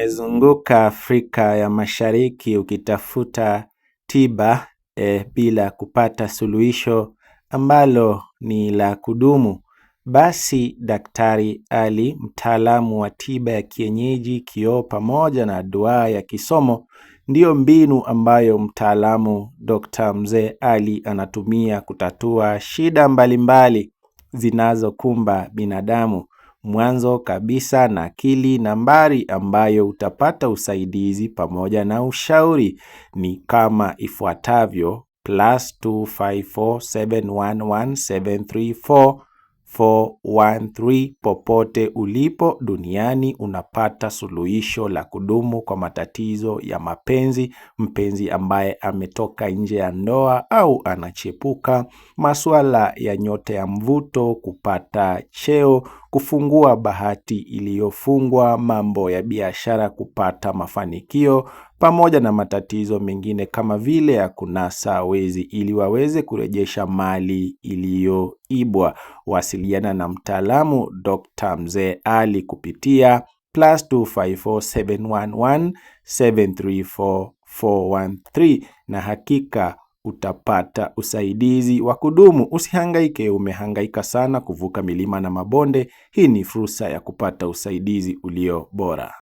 Umezunguka Afrika ya Mashariki ukitafuta tiba bila kupata suluhisho ambalo ni la kudumu. Basi Daktari Ali, mtaalamu wa tiba ya kienyeji, kioo pamoja na dua ya kisomo, ndiyo mbinu ambayo mtaalamu Dr. Mzee Ali anatumia kutatua shida mbalimbali zinazokumba binadamu. Mwanzo kabisa na akili nambari ambayo utapata usaidizi pamoja na ushauri ni kama ifuatavyo: +254711734 413. Popote ulipo duniani unapata suluhisho la kudumu kwa matatizo ya mapenzi, mpenzi ambaye ametoka nje ya ndoa au anachepuka, masuala ya nyota ya mvuto, kupata cheo, kufungua bahati iliyofungwa, mambo ya biashara, kupata mafanikio, pamoja na matatizo mengine kama vile ya kunasa wezi ili waweze kurejesha mali iliyoibwa. Wasiliana na mtaalamu Dr. Mzee Ali kupitia +254 711 734 413 na hakika utapata usaidizi wa kudumu. Usihangaike, umehangaika sana kuvuka milima na mabonde. Hii ni fursa ya kupata usaidizi ulio bora.